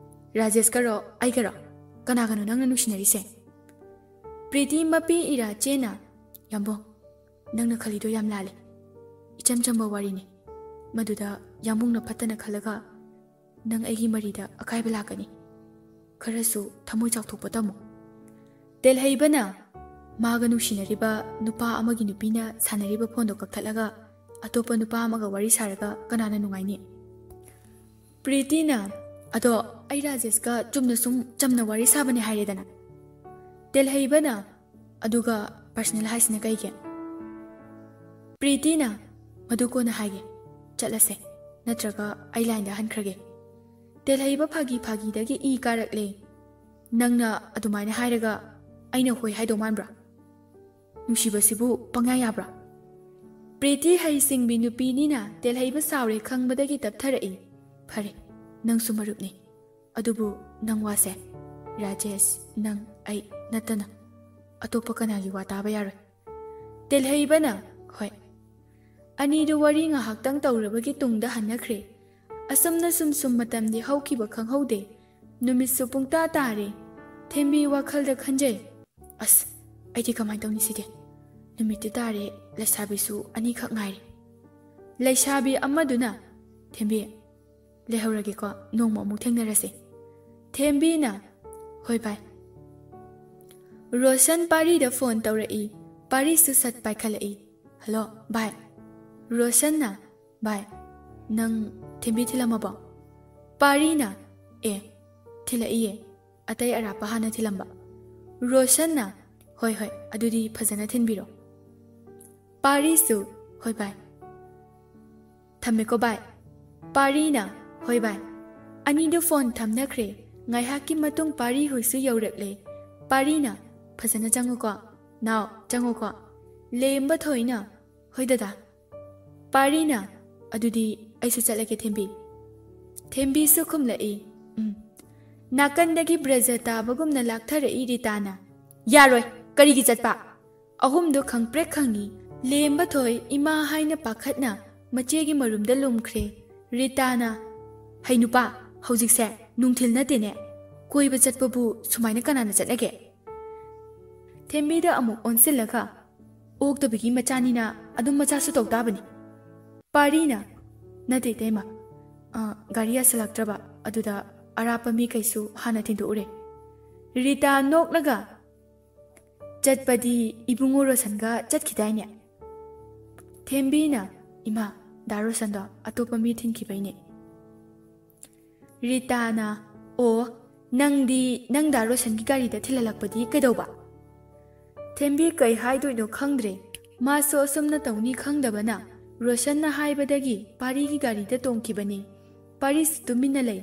"ꯔꯥꯖꯦꯁꯀꯔꯣ ꯑꯩꯒꯔꯣ? ꯀꯅꯥꯒꯅꯣ ꯅꯪꯅ ꯅꯨꯡꯁꯤꯅꯔꯤꯁꯦ?" ꯄ꯭ꯔꯤꯇꯤ ꯃꯄꯤ ꯏꯔꯥ ꯆꯦꯅ, "ꯌꯥꯝꯕꯨꯡ, ꯅꯪꯅ ꯈꯜꯂꯤꯗꯣ ꯌꯥꯝ ꯂꯥꯜꯂꯦ꯫ ꯏꯆꯝ ꯆꯝꯕ ꯋꯥꯔꯤꯅꯤ꯫ ꯃꯗꯨꯗ ꯌꯥꯝꯕꯨꯡꯅ ꯐꯠꯇꯅ ꯈꯜꯂꯒ ꯅꯪ ꯑꯩꯒꯤ ꯃꯔꯤꯗ ꯑꯀꯥꯏꯕ ꯂꯥꯛꯀꯅꯤ꯫ ꯈꯔꯁꯨ ꯊꯃꯣꯏ ꯆꯥꯎꯊꯣꯛꯄ ꯇꯝꯃꯨ"꯫ ꯇꯦꯜꯍꯩꯕꯅ, "ꯃꯥꯒ ꯅꯨꯡꯁꯤꯅꯔꯤꯕ ꯅꯨꯄꯥ ꯑꯃꯒꯤ ꯅꯨꯄꯤꯅ ꯁꯥꯟꯅꯔꯤꯕ ꯐꯣꯟꯗꯣ ꯀꯛꯊꯠꯂꯒ ꯑꯇꯣꯞꯄ ꯅꯨꯄꯥ ꯑꯃꯒ ꯋꯥꯔꯤ ꯁꯥꯔꯒ ꯀꯅꯥꯅ ꯅꯨꯡꯉꯥꯏꯅꯤ?" ꯄ꯭ꯔꯤꯇꯤꯅ, "ꯑꯗꯣ ꯑꯩ ꯔꯥꯖꯦꯁꯀ ꯆꯨꯝꯅ ꯁꯨꯝ ꯆꯝꯅ ꯋꯥꯔꯤ ꯁꯥꯕꯅꯦ ꯍꯥꯏꯔꯦꯗꯅ"꯫ ꯇꯦꯜꯍꯩꯕꯅ, "ꯑꯗꯨꯒ ꯄꯔꯁꯅꯦꯜ ꯍꯥꯏꯁꯤꯅ ꯀꯩꯒꯤ?" ꯄ꯭ꯔꯤꯇꯤꯅ, "ꯃꯗꯨ ꯀꯣꯟꯅ ꯍꯥꯏꯒꯦ꯫ ꯆꯠꯂꯁꯦ, ꯅꯠꯇ꯭ꯔꯒ ꯑꯩ ꯂꯥꯏꯟꯗ ꯍꯟꯈ꯭ꯔꯒꯦ"꯫ ꯇꯦꯜꯍꯩꯕ ꯐꯥꯒꯤ ꯐꯥꯒꯤꯗꯒꯤ ꯏ ꯀꯥꯔꯛꯂꯦ꯫ "ꯅꯪꯅ ꯑꯗꯨꯃꯥꯏꯅ ꯍꯥꯏꯔꯒ ꯑꯩꯅ ꯍꯣꯏ ꯍꯥꯏꯗꯧ ꯃꯥꯟꯕ꯭ꯔꯥ? ꯅꯨꯡꯁꯤꯕꯁꯤꯕꯨ ꯄꯪꯌꯥ ꯌꯥꯕ꯭ꯔꯥ?" ꯄ꯭ꯔꯤꯇꯤ ꯍꯩꯁꯤꯡꯕꯤ ꯅꯨꯄꯤꯅꯤꯅ ꯇꯦꯜꯍꯩꯕ ꯁꯥꯎꯔꯦ ꯈꯪꯕꯗꯒꯤ ꯇꯞꯊꯔꯛꯏ꯫ "ꯐꯔꯦ, ꯅꯪꯁꯨ ꯃꯔꯨꯞꯅꯤ꯫ ꯑꯗꯨꯕꯨ ꯅꯪ ꯋꯥꯁꯦ, ꯔꯥꯖꯦꯁ, ꯅꯪ, ꯑꯩ ꯅꯠꯇꯅ ꯑꯇꯣꯞꯄ ꯀꯅꯥꯒꯤ ꯋꯥ ꯇꯥꯕ ꯌꯥꯔꯣꯏ꯫" ꯇꯦꯜꯍꯩꯕꯅ, "ꯍꯣꯏ꯫" ꯑꯅꯤꯗꯨ ꯋꯥꯔꯤ ꯉꯥꯏꯍꯥꯛꯇꯪ ꯇꯧꯔꯕꯒꯤ ꯇꯨꯡꯗ ꯍꯟꯅꯈ꯭ꯔꯦ꯫ ꯑꯁꯨꯝꯅ ꯁꯨꯝ ꯁꯨꯝ ꯃꯇꯝꯗꯤ ꯍꯧꯈꯤꯕ ꯈꯪꯍꯧꯗꯦ꯫ ꯅꯨꯃꯤꯠꯁꯨ ꯄꯨꯡꯇꯥ ꯇꯥꯔꯦ꯫ ꯊꯦꯝꯕꯤ ꯋꯥꯈꯜꯗ ꯈꯟꯖꯩ, "ꯑꯁ, ꯑꯩꯗꯤ ꯀꯃꯥꯏꯅ ꯇꯧꯅꯤ ꯁꯤꯗꯤ? ꯅꯨꯃꯤꯠꯇꯤ ꯇꯥꯔꯦ, ꯂꯩꯁꯥꯕꯤꯁꯨ ꯑꯅꯤꯈꯛ ꯉꯥꯏꯔꯦ꯫" ꯂꯩꯁꯥꯕꯤ ꯑꯃꯗꯨꯅ, "ꯊꯦꯝꯕꯤ, ꯂꯩꯍꯧꯔꯒꯦꯀꯣ, ꯅꯣꯡꯃ ꯑꯃꯨꯛ ꯊꯦꯡꯅꯔꯁꯦ꯫" ꯊꯦꯝꯕꯤꯅ, "ꯍꯣꯏ ꯚꯥꯏ꯫" ꯔꯣꯁꯟ ꯄꯥꯔꯤꯗ ꯐꯣꯟ ꯇꯧꯔꯛꯏ꯫ ꯄꯥꯔꯤꯁꯨ ꯁꯠ ꯄꯥꯏꯈꯠꯂꯛꯏ꯫ "ꯍꯜꯂꯣ ꯚꯥꯏ꯫" ꯔꯣꯁꯟꯅ, "ꯚꯥꯏ, ꯅꯪ ꯊꯦꯝꯕꯤ ꯊꯤꯜꯂꯝꯃꯕꯣ?" ꯄꯥꯔꯤꯅ, "ꯑꯦ, ꯊꯤꯜꯂꯛꯏꯌꯦ, ꯑꯇꯩ ꯑꯔꯥꯞꯄ ꯍꯥꯟꯅ ꯊꯤꯜꯂꯝꯕ꯫" ꯔꯣꯁꯟꯅ, "ꯍꯣꯏ ꯍꯣꯏ, ꯑꯗꯨꯗꯤ ꯐꯖꯅ ꯊꯤꯟꯕꯤꯔꯣ꯫" ꯄꯥꯔꯤꯁꯨ, "ꯍꯣꯏ ꯚꯥꯏ, ꯊꯝꯃꯦꯀꯣ ꯚꯥꯏ꯫" ꯄꯥꯔꯤꯅ, "ꯍꯣꯏ ꯚꯥꯏ꯫" ꯑꯅꯤꯗꯨ ꯐꯣꯟ ꯊꯝꯅꯈ꯭ꯔꯦ꯫ ꯉꯥꯏꯍꯥꯛꯀꯤ ꯃꯇꯨꯡ ꯄꯥꯔꯤ ꯍꯣꯏꯁꯨ ꯌꯧꯔꯛꯂꯦ꯫ ꯄꯥꯔꯤꯅ, "ꯐꯖꯅ ꯆꯪꯉꯨꯀꯣ, ꯅꯥꯎ, ꯆꯪꯉꯨꯀꯣ꯫" ꯂꯦꯝꯕ ꯊꯣꯏꯅ, "ꯍꯣꯏ ꯗꯗꯥ꯫" ꯄꯥꯔꯤꯅ, "ꯑꯗꯨꯗꯤ ꯑꯩꯁꯨ ꯆꯠꯂꯒꯦ ꯊꯦꯝꯕꯤ꯫" ꯊꯦꯝꯕꯤꯁꯨ ꯈꯨꯝꯂꯛꯏ, "ꯎꯝ꯫" ꯅꯥꯀꯟꯗꯒꯤ ꯕ꯭ꯔꯖ ꯇꯥꯕꯒꯨꯝꯅ ꯂꯥꯛꯊꯔꯛꯏ ꯔꯤꯇꯥꯅ꯫ "ꯌꯥꯔꯣꯏ, ꯀꯔꯤꯒꯤ ꯆꯠꯄ?" ꯑꯍꯨꯝꯗꯨ ꯈꯪꯄ꯭ꯔꯦꯛ ꯈꯪꯉꯤ꯫ ꯂꯦꯝꯕ ꯊꯣꯏ ꯏꯃꯥ ꯍꯥꯏꯅ ꯄꯥꯈꯠꯅ ꯃꯆꯦꯒꯤ ꯃꯔꯨꯝꯗ ꯂꯨꯝꯈ꯭ꯔꯦ꯫ ꯔꯤꯇꯥꯅ, "ꯍꯩ ꯅꯨꯄꯥ, ꯍꯧꯖꯤꯛꯁꯦ ꯅꯨꯡꯊꯤꯜ ꯅꯠꯇꯦꯅꯦ, ꯀꯣꯏꯕ ꯆꯠꯄꯕꯨ ꯁꯨꯃꯥꯏꯅ ꯀꯅꯥꯅ ꯆꯠꯅꯒꯦ?" ꯊꯦꯝꯕꯤꯗ ꯑꯃꯨꯛ ꯑꯣꯟꯁꯤꯜꯂꯒ, "ꯑꯣꯛꯇꯕꯤꯒꯤ ꯃꯆꯥꯅꯤꯅ ꯑꯗꯨꯝ ꯃꯆꯥꯁꯨ ꯇꯧ ꯇꯥꯕꯅꯤ꯫" ꯄꯥꯔꯤꯅ, "ꯅꯠꯇꯦ ꯏꯇꯩꯃ, ꯑ, ꯒꯥꯔꯤ ꯌꯥꯁꯤꯜꯂꯛꯇ꯭ꯔꯕ, ꯑꯗꯨꯗ ꯑꯔꯥꯞꯄ ꯃꯤ ꯀꯩꯁꯨ ꯍꯥꯟꯅ ꯊꯤꯟꯗꯣꯛꯎꯔꯦ꯫" ꯔꯤꯇꯥ ꯅꯣꯛꯂꯒ, "ꯆꯠꯄꯗꯤ ꯏꯕꯨꯡꯉꯣ ꯔꯣꯁꯟꯒ ꯆꯠꯈꯤꯗꯥꯏꯅꯦ?" ꯊꯦꯝꯕꯤꯅ, "ꯏꯃꯥ, ꯗꯥ ꯔꯣꯁꯟꯗꯣ ꯑꯇꯣꯞꯄ ꯃꯤ ꯊꯤꯟꯈꯤꯕꯩꯅꯦ꯫" ꯔꯤꯇꯥꯅ, "ꯑꯣ, ꯅꯪꯗꯤ ꯅꯪ ꯗꯥ ꯔꯣꯁꯟꯒꯤ ꯒꯥꯔꯤꯗ ꯊꯤꯜꯍꯜꯂꯛꯄꯗꯤ ꯀꯩꯗꯧꯕ?" ꯊꯦꯝꯕꯤ ꯀꯩ ꯍꯥꯏꯗꯣꯏꯅꯣ ꯈꯪꯗ꯭ꯔꯦ꯫ ꯃꯥꯁꯨ ꯑꯁꯨꯝꯅ ꯇꯧꯅꯤ ꯈꯪꯗꯕꯅ ꯔꯣꯁꯟꯅ ꯍꯥꯏꯕꯗꯒꯤ ꯄꯥꯔꯤꯒꯤ ꯒꯥꯔꯤꯗ ꯇꯣꯡꯈꯤꯕꯅꯤ꯫ ꯄꯥꯔꯤꯁꯨ ꯇꯨꯃꯤꯟꯅ ꯂꯩ꯫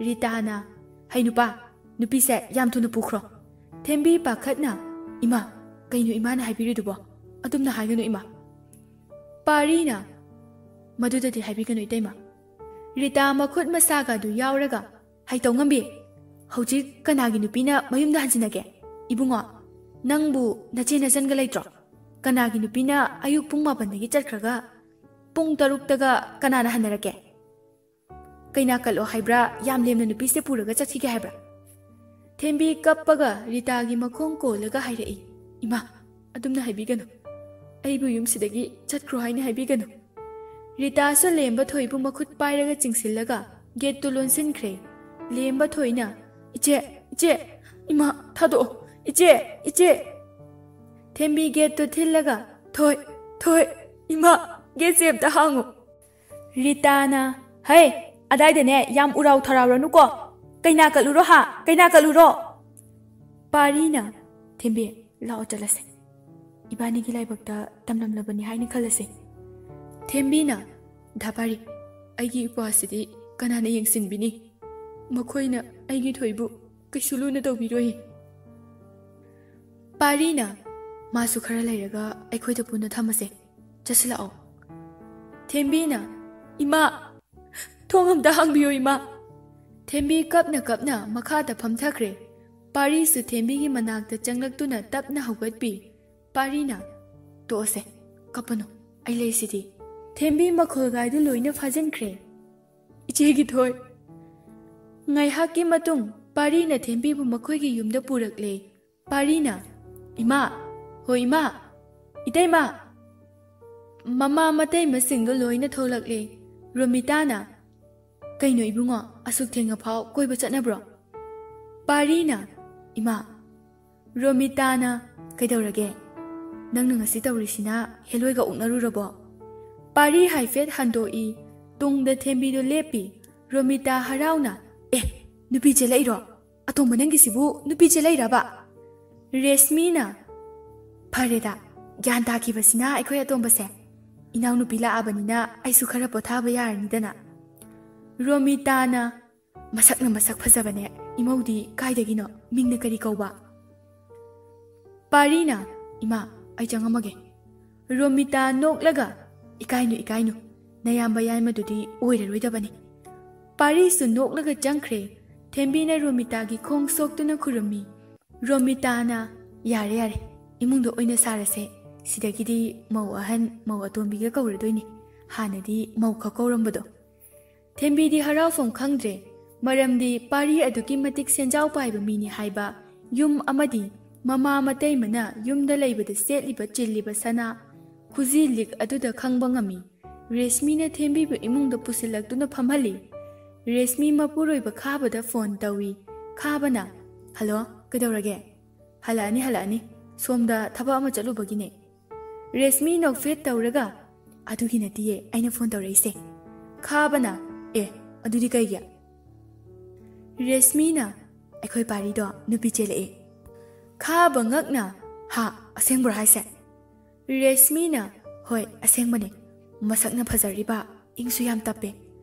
ꯔꯤꯇꯥꯅ, "ꯍꯩ ꯅꯨꯄꯥ, ꯅꯨꯄꯤꯁꯦ ꯌꯥꯝ ꯊꯨꯅ ꯄꯨꯈ꯭ꯔꯣ꯫ ꯊꯦꯝꯕꯤ ꯄꯥꯈꯠꯅ, ꯏꯃꯥ, ꯀꯩꯅꯣ ꯏꯃꯥꯅ ꯍꯥꯏꯕꯤꯔꯤꯗꯨꯕꯣ? ꯑꯗꯨꯝꯅ ꯍꯥꯏꯒꯅꯨ ꯏꯃꯥ꯫" ꯄꯥꯔꯤꯅ, "ꯃꯗꯨꯗꯗꯤ ꯍꯥꯏꯕꯤꯒꯅꯨ ꯏꯇꯩꯃ꯫ ꯔꯤꯇꯥ ꯃꯈꯨꯠ ꯃꯁꯥꯒ ꯑꯗꯨ ꯌꯥꯎꯔꯒ, "ꯍꯩꯇꯧꯉꯝꯕꯤ, ꯍꯧꯖꯤꯛ ꯀꯅꯥꯒꯤ ꯅꯨꯄꯤꯅ ꯃꯌꯨꯝꯗ ꯍꯟꯖꯤꯟꯅꯒꯦ? ꯏꯕꯨꯡꯉꯣ, ꯅꯪꯕꯨ ꯅꯆꯦ ꯅꯆꯟꯒ ꯂꯩꯇ꯭ꯔꯣ? ꯀꯅꯥꯒꯤ ꯅꯨꯄꯤꯅ ꯑꯌꯨꯛ ꯄꯨꯡ ꯃꯥꯄꯟꯗꯒꯤ ꯆꯠꯈ꯭ꯔꯒ ꯄꯨꯡ ꯇꯔꯨꯛꯇꯒ ꯀꯅꯥꯅ ꯍꯟꯅꯔꯛꯀꯦ? ꯀꯩꯅꯥ ꯀꯠꯂꯣ ꯍꯥꯏꯕ꯭ꯔꯥ, ꯌꯥꯝ ꯂꯦꯝꯅ ꯅꯨꯄꯤꯁꯦ ꯄꯨꯔꯒ ꯆꯠꯈꯤꯒꯦ ꯍꯥꯏꯕ꯭ꯔꯥ?" ꯊꯦꯝꯕꯤ ꯀꯞꯄꯒ ꯔꯤꯇꯥꯒꯤ ꯃꯈꯣꯡ ꯀꯣꯜꯂꯒ ꯍꯥꯏꯔꯛꯏ, "ꯏꯃꯥ, ꯑꯗꯨꯝꯅ ꯍꯥꯏꯕꯤꯒꯅꯨ꯫ ꯑꯩꯕꯨ ꯌꯨꯝꯁꯤꯗꯒꯤ ꯆꯠꯈ꯭ꯔꯣ ꯍꯥꯏꯅ ꯍꯥꯏꯕꯤꯒꯅꯨ꯫" ꯔꯤꯇꯥꯁꯨ ꯂꯦꯝꯕ ꯊꯣꯏꯕꯨ ꯃꯈꯨꯠ ꯄꯥꯏꯔꯒ ꯆꯤꯡꯁꯤꯜꯂꯒ ꯒꯦꯠꯇꯨ ꯂꯣꯟꯁꯤꯟꯈ꯭ꯔꯦ꯫ ꯂꯦꯝꯕ ꯊꯣꯏꯅ, "ꯏꯆꯦ, ꯏꯆꯦ, ꯏꯃꯥ, ꯊꯥꯗꯣꯛꯑꯣ, ꯏꯆꯦ, ꯏꯆꯦ!" ꯊꯦꯝꯕꯤ ꯒꯦꯠꯇꯨ ꯊꯤꯜꯂꯒ, "ꯊꯣꯏ, ꯊꯣꯏ, ꯏꯃꯥ, ꯒꯦꯠꯁꯦ ꯑꯝꯇ ꯍꯥꯡꯉꯨ꯫" ꯔꯤꯇꯥꯅ, "ꯍꯩ, ꯑꯗꯥꯏꯗꯅꯦ ꯌꯥꯝ ꯎꯔꯥꯎ ꯊꯔꯥꯎꯔꯅꯨꯀꯣ꯫ ꯀꯩꯅꯥ ꯀꯠꯂꯨꯔꯣ ꯍꯥ? ꯀꯩꯅꯥ ꯀꯠꯂꯨꯔꯣ?" ꯄꯥꯔꯤꯅ, "ꯊꯦꯝꯕꯤ, ꯂꯥꯛꯑꯣ ꯆꯠꯂꯁꯦ꯫ ꯏꯕꯥꯅꯤꯒꯤ ꯂꯥꯏꯕꯛꯇ ꯇꯝꯂꯝꯂꯕꯅꯤ ꯍꯥꯏꯅ ꯈꯜꯂꯁꯦ꯫" ꯊꯦꯝꯕꯤꯅ, "ꯙꯥ ꯄꯥꯔꯤ, ꯑꯩꯒꯤ ꯏꯄ꯭ꯋꯥꯁꯤꯗꯤ ꯀꯅꯥꯅ ꯌꯦꯡꯁꯤꯟꯕꯤꯅꯤ? ꯃꯈꯣꯏꯅ ꯑꯩꯒꯤ ꯊꯣꯏꯕꯨ ꯀꯩꯁꯨ ꯂꯨꯅ ꯇꯧꯕꯤꯔꯣꯏ꯫" ꯄꯥꯔꯤꯅ, "ꯃꯥꯁꯨ ꯈꯔ ꯂꯩꯔꯒ ꯑꯩꯈꯣꯏꯗ ꯄꯨꯟꯅ ꯊꯝꯃꯁꯦ꯫ ꯆꯠꯁꯤꯜꯂꯛꯑꯣ꯫" ꯊꯦꯝꯕꯤꯅ, "ꯏꯃꯥ, ꯊꯣꯡ ꯑꯝꯇ ꯍꯥꯡꯕꯤꯌꯨ, ꯏꯃꯥ꯫" ꯊꯦꯝꯕꯤ ꯀꯞꯅ ꯀꯞꯅ ꯃꯈꯥꯗ ꯐꯝꯊꯈ꯭ꯔꯦ꯫ ꯄꯥꯔꯤꯁꯨ ꯊꯦꯝꯕꯤꯒꯤ ꯃꯅꯥꯛꯇ ꯆꯪꯂꯛꯇꯨꯅ ꯇꯞꯅ ꯍꯧꯒꯠꯄꯤ꯫ ꯄꯥꯔꯤꯅ, "ꯇꯣꯛꯑꯁꯦ, ꯀꯞꯄꯅꯨ, ꯑꯩ ꯂꯩꯁꯤꯗꯤ꯫" ꯊꯦꯝꯕꯤ ꯃꯈꯣꯜꯒꯥꯏꯗꯨ ꯂꯣꯏꯅ ꯐꯥꯖꯤꯟꯈ꯭ꯔꯦ꯫ "ꯏꯆꯦꯒꯤ ꯊꯣꯏ꯫" ꯉꯥꯏꯍꯥꯛꯀꯤ ꯃꯇꯨꯡ ꯄꯥꯔꯤꯅ ꯊꯦꯝꯕꯤꯕꯨ ꯃꯈꯣꯏꯒꯤ ꯌꯨꯝꯗ ꯄꯨꯔꯛꯂꯦ꯫ ꯄꯥꯔꯤꯅ, "ꯏꯃꯥ, ꯍꯣ ꯏꯃꯥ, ꯏꯇꯩꯃ!" ꯃꯃꯥ ꯃꯇꯩꯃꯁꯤꯡꯗꯣ ꯂꯣꯏꯅ ꯊꯣꯛꯂꯛꯂꯦ꯫ ꯔꯣꯃꯤꯇꯥꯅ, "ꯀꯩꯅꯣ ꯏꯕꯨꯡꯉꯣ, ꯑꯁꯨꯛ ꯊꯦꯡꯉꯐꯥꯎ ꯀꯣꯏꯕ ꯆꯠꯅꯕ꯭ꯔꯣ?" ꯄꯥꯔꯤꯅ, "ꯏꯃꯥ꯫" ꯔꯣꯃꯤꯇꯥꯅ, "ꯀꯩꯗꯧꯔꯒꯦ? ꯅꯪꯅ ꯉꯁꯤ ꯇꯧꯔꯤꯁꯤꯅ ꯍꯦꯂꯣꯏꯒ ꯑꯣꯛꯅꯔꯨꯔꯕꯣ?" ꯄꯥꯔꯤ ꯍꯥꯏꯐꯦꯠ ꯍꯟꯗꯣꯛꯏ꯫ ꯇꯨꯡꯗ ꯊꯦꯝꯕꯤꯗꯨ ꯂꯦꯞꯄꯤ꯫ ꯔꯣꯃꯤꯇꯥ ꯍꯔꯥꯎꯅ, "ꯑꯦ, ꯅꯨꯄꯤ ꯆꯦꯜꯂꯛꯏꯔꯣ? ꯑꯇꯣꯝꯕ ꯅꯪꯒꯤꯁꯤꯕꯨ ꯅꯨꯄꯤ ꯆꯦꯜꯂꯛꯏꯔꯕ?" ꯔꯦꯁꯃꯤꯅ, "ꯐꯔꯦꯗ, ꯒ꯭ꯌꯥꯟ ꯇꯥꯈꯤꯕꯁꯤꯅ ꯑꯩꯈꯣꯏ ꯑꯇꯣꯝꯕꯁꯦ꯫ ꯏꯅꯥꯎꯅꯨꯄꯤ ꯂꯥꯛꯑꯕꯅꯤꯅ ꯑꯩꯁꯨ ꯈꯔ ꯄꯣꯊꯥꯕ ꯌꯥꯔꯅꯤꯗꯅ꯫" ꯔꯣꯃꯤꯇꯥꯅ, "ꯃꯁꯛꯅ ꯃꯁꯛ ꯐꯖꯕꯅꯦ, ꯏꯃꯧꯗꯤ ꯀꯥꯏꯗꯒꯤꯅꯣ? ꯃꯤꯡꯅ ꯀꯔꯤ ꯀꯧꯕ?" ꯄꯥꯔꯤꯅ, "ꯏꯃꯥ, ꯑꯩ ꯆꯪꯉꯝꯃꯒꯦ꯫" ꯔꯣꯃꯤꯇꯥ ꯅꯣꯛꯂꯒ, "ꯏꯀꯥꯏꯅꯨ, ꯏꯀꯥꯏꯅꯨ, ꯅꯌꯥꯝꯕ ꯌꯥꯏꯃꯗꯨꯗꯤ ꯑꯣꯏꯔꯔꯣꯏꯗꯕꯅꯤ꯫ ꯄꯥꯔꯤꯁꯨ ꯅꯣꯛꯂꯒ ꯆꯪꯈ꯭ꯔꯦ꯫ ꯊꯦꯝꯕꯤꯅ ꯔꯣꯃꯤꯇꯥꯒꯤ ꯈꯣꯡ ꯁꯣꯛꯇꯨꯅ ꯈꯨꯔꯨꯝꯃꯤ꯫ ꯔꯣꯃꯤꯇꯥꯅ, "ꯌꯥꯔꯦ, ꯌꯥꯔꯦ, ꯏꯃꯨꯡꯗ ꯑꯣꯏꯅ ꯁꯥꯔꯁꯦ꯫ ꯁꯤꯗꯒꯤꯗꯤ ꯃꯧ ꯑꯍꯟ, ꯃꯧ ꯑꯇꯣꯝꯕꯤꯒ ꯀꯧꯔꯗꯣꯏꯅꯤ꯫ ꯍꯥꯟꯅꯗꯤ ꯃꯧ ꯈꯛ ꯀꯧꯔꯝꯕꯗꯣ꯫" ꯊꯦꯝꯕꯤꯗꯤ ꯍꯔꯥꯎꯐꯝ ꯈꯪꯗ꯭ꯔꯦ꯫ ꯃꯔꯝꯗꯤ ꯄꯥꯔꯤ ꯑꯗꯨꯛꯀꯤ ꯃꯇꯤꯛ ꯁꯦꯟꯖꯥꯎ ꯄꯥꯏꯕ ꯃꯤꯅꯤ ꯍꯥꯏꯕ ꯌꯨꯝ ꯑꯃꯗꯤ ꯃꯃꯥ ꯃꯇꯩꯃꯅ ꯌꯨꯝꯗ ꯂꯩꯕꯗ ꯁꯦꯠꯂꯤꯕ ꯆꯤꯜꯂꯤꯕ ꯁꯅꯥ ꯈꯨꯖꯤ ꯂꯤꯛ ꯑꯗꯨꯗ ꯈꯪꯕ ꯉꯝꯃꯤ꯫ ꯔꯦꯁꯃꯤꯅ ꯊꯦꯝꯕꯤꯕꯨ ꯏꯃꯨꯡꯗ ꯄꯨꯁꯤꯜꯂꯛꯇꯨꯅ ꯐꯝꯍꯜꯂꯤ꯫ ꯔꯦꯁꯃꯤ ꯃꯄꯨꯔꯣꯏꯕ ꯈꯥꯕꯗ ꯐꯣꯟ ꯇꯧꯏ꯫ ꯈꯥꯕꯅ, "ꯍꯜꯂꯣ, ꯀꯩꯗꯧꯔꯒꯦ?" "ꯍꯜꯂꯛꯑꯅꯤ, ꯍꯜꯂꯛꯑꯅꯤ꯫ ꯁꯣꯝꯗ ꯊꯕꯛ ꯑꯃ ꯆꯠꯂꯨꯕꯒꯤꯅꯦ꯫" ꯔꯦꯁꯃꯤ ꯅꯣꯛꯐꯦꯠ ꯇꯧꯔꯒ, "ꯑꯗꯨꯒꯤ ꯅꯠꯇꯤꯌꯦ ꯑꯩꯅ ꯐꯣꯟ ꯇꯧꯔꯛꯏꯁꯦ꯫" ꯈꯥꯕꯅ, "ꯑꯦ, ꯑꯗꯨꯗꯤ ꯀꯩꯒꯤ?" ꯔꯦꯁꯃꯤꯅ, "ꯑꯩꯈꯣꯏ ꯄꯥꯔꯤꯗꯣ ꯅꯨꯄꯤ ꯆꯦꯜꯂꯛꯑꯦ꯫" ꯈꯥꯕ ꯉꯛꯅ, "ꯍꯥ, ꯑꯁꯦꯡꯕ꯭ꯔꯣ ꯍꯥꯏꯁꯦ?" ꯔꯦꯁꯃꯤꯅ, "ꯍꯣꯏ, ꯑꯁꯦꯡꯕꯅꯦ꯫ ꯃꯁꯛꯅ ꯐꯖꯔꯤꯕ, ꯏꯪꯁꯨ ꯌꯥꯝ ꯇꯞꯄꯦ꯫